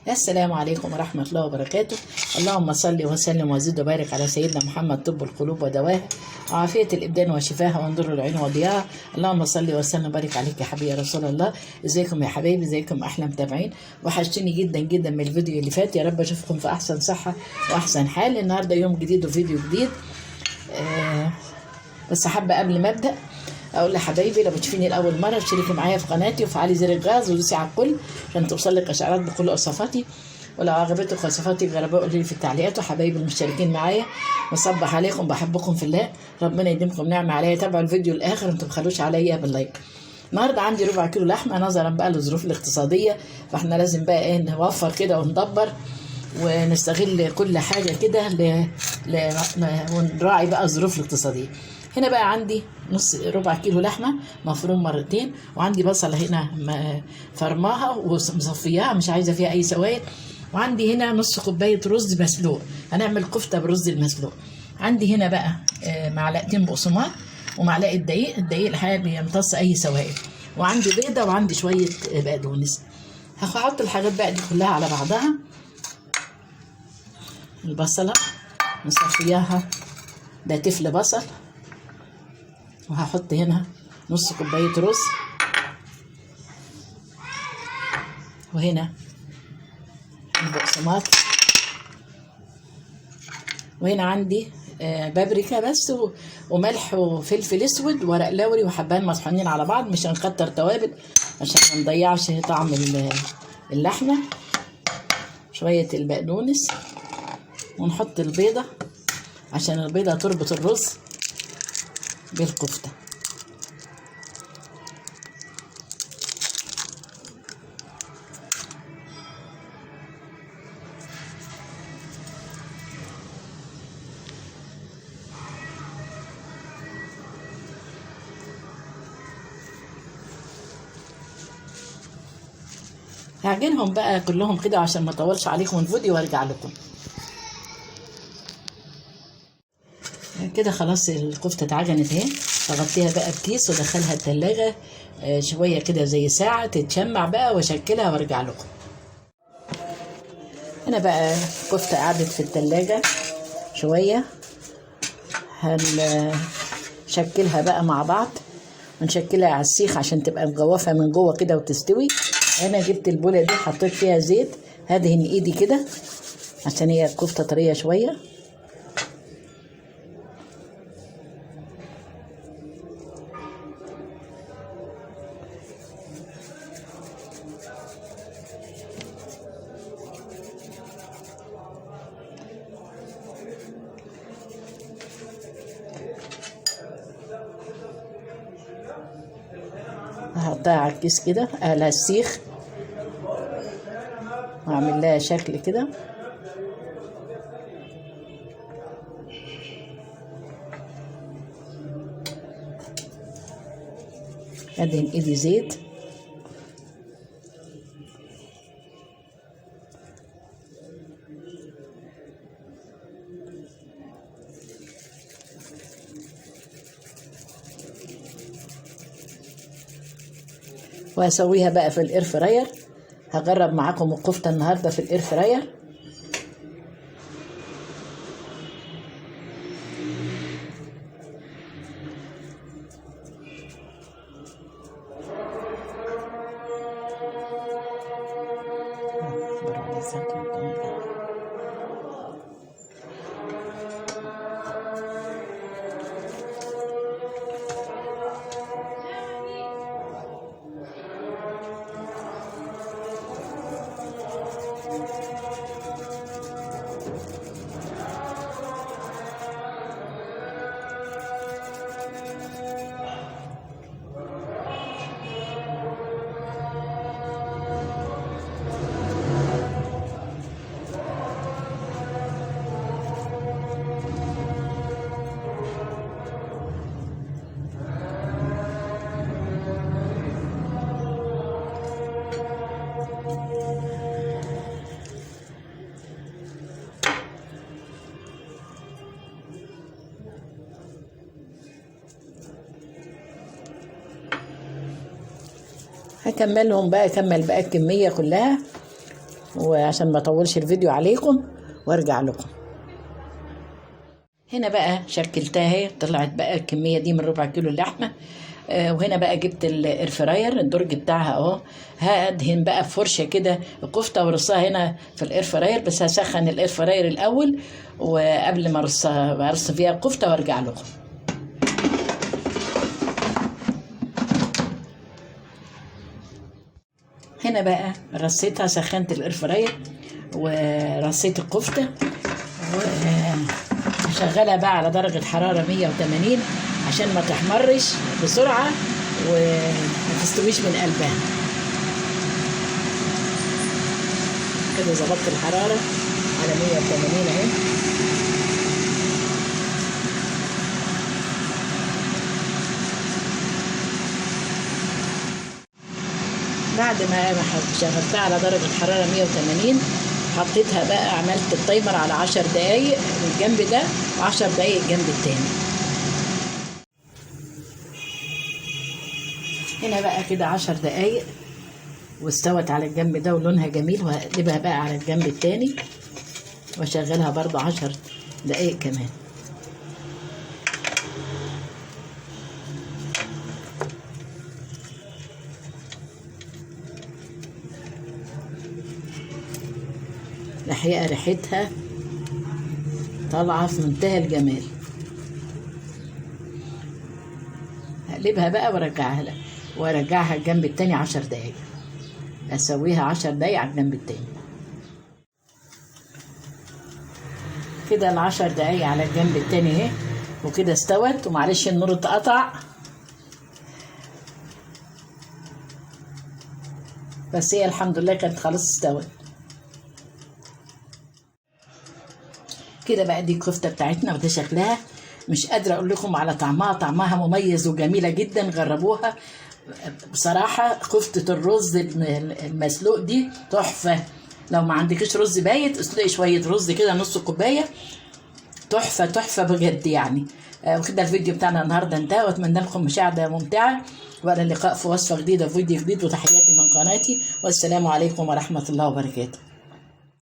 السلام عليكم ورحمة الله وبركاته. اللهم صل وسلم وزد وبارك على سيدنا محمد، طب القلوب ودواها، وعافية الإبدان وشفاها، وانظر العين وضياها. اللهم صل وسلم وبارك عليك يا حبيبي يا رسول الله. ازيكم يا حبايبي، ازيكم احلى متابعين؟ وحشتني جدا جدا من الفيديو اللي فات. يا رب اشوفكم في احسن صحة واحسن حال. النهارده يوم جديد وفيديو جديد. بس حابة قبل ما ابدا اقول لحبايبي، لو بتشوفيني لاول مرة اشتركي معايا في قناتي وفعلي زر الجرس ودوسي على الكل عشان توصلك اشعارات بكل وصفاتي. ولو عجبتك وصفاتي جربوها قولي لي في التعليقات. وحبايبي المشتركين معايا بصبح عليكم، بحبكم في الله، ربنا يديمكم نعمه عليا. تابعوا الفيديو للاخر وما تبخلوش عليا بال like. النهارده عندي ربع كيلو لحمه، نظرا بقى للظروف الاقتصادية فاحنا لازم بقى ايه نوفر كده وندبر ونستغل كل حاجة كده ونراعي بقى الظروف الاقتصادية. هنا بقى عندي نص ربع كيلو لحمه مفروم مرتين، وعندي بصله هنا فرماها ومصفياها مش عايزه فيها اي سوائل، وعندي هنا نص كوباية رز مسلوق، هنعمل كفته برز المسلوق. عندي هنا بقى معلقتين بقسماط ومعلقة دقيق، الدقيق الحقيقة بيمتص اي سوائل، وعندي بيضة وعندي شوية بقدونس. هحط الحاجات بقى دي كلها على بعضها. البصله مصفياها، ده تفل بصل، وهحط هنا نص كوباية رز، وهنا البقسماط، وهنا عندي بابريكا بس وملح وفلفل اسود وورق لوري وحبان مطحونين على بعض. مش هنكتر توابل عشان ما نضيعش طعم اللحمة. شوية البقدونس، ونحط البيضة عشان البيضة تربط الرز بالكفته. هعجنهم بقى كلهم كده عشان ما اطولش عليكم الفيديو وارجع لكم. كده خلاص الكفتة اتعجنت اهي، هغطيها بقى بكيس وادخلها التلاجة شوية كده زي ساعة تتشمع بقى، واشكلها وارجع لكم. هنا بقى الكفتة قعدت في التلاجة شوية، هنشكلها بقى مع بعض، ونشكلها على السيخ عشان تبقى مجوفة من جوه كده وتستوي. انا جبت البوله دي حطيت فيها زيت، هدهن ايدي كده عشان هي الكفتة طرية شوية. هحطها على الكيس كده على السيخ، واعمل لها شكل كده. ادهن ايدي زيت، وهسويها بقى في ال air fryer. هجرب معاكم الكفتة النهارده في ال air fryer. هكملهم بقى، اكمل بقى الكمية كلها وعشان ما اطولش الفيديو عليكم وارجع لكم. هنا بقى شكلتها اهي، طلعت بقى الكمية دي من ربع كيلو اللحمة. وهنا بقى جبت ال air fryer الدرج بتاعها اهو، هدهن بقى بفرشه كده الكفتة وارصها هنا في ال air fryer، بس هسخن ال air fryer الاول وقبل ما ارصها ارص فيها الكفتة وارجع لكم. هنا بقى رصيتها، سخنت ال air fryer ورصيت الكفتة وشغلها بقى على درجه حرارة 180 عشان ما تحمرش بسرعة وما تستويش من قلبها. كده ظبطت الحرارة على 180 اهي. بعد ما شغلتها على درجة حرارة 180 حطيتها بقى، عملت التايمر على 10 دقايق من الجنب ده و10 دقايق الجنب التاني. هنا بقى كده 10 دقايق واستوت على الجنب ده ولونها جميل، وهقلبها بقى على الجنب التاني واشغلها برضو 10 دقايق كمان. الحقيقة ريحتها طالعة في منتهى الجمال. هقلبها بقى وارجعها لها، وارجعها الجنب التاني 10 دقايق، اسويها 10 دقايق على الجنب التاني. كده 10 دقايق على الجنب التاني اهي، وكده استوت. ومعلش النور اتقطع، بس هي الحمد لله كانت خلاص استوت. كده بقى دي الكفتة بتاعتنا وده شكلها، مش قادرة اقول لكم على طعمها، طعمها مميز وجميلة جدا، جربوها بصراحة. كفته الرز المسلوق دي تحفة. لو ما عندكش رز بايت اسلقي شوية رز كده نص كوباية، تحفة تحفة بجد يعني. وكده الفيديو بتاعنا النهارده انتهى، واتمنى لكم مشاهده ممتعة، والى اللقاء في وصفه جديدة وفيديو جديد، وتحياتي من قناتي، والسلام عليكم ورحمة الله وبركاته.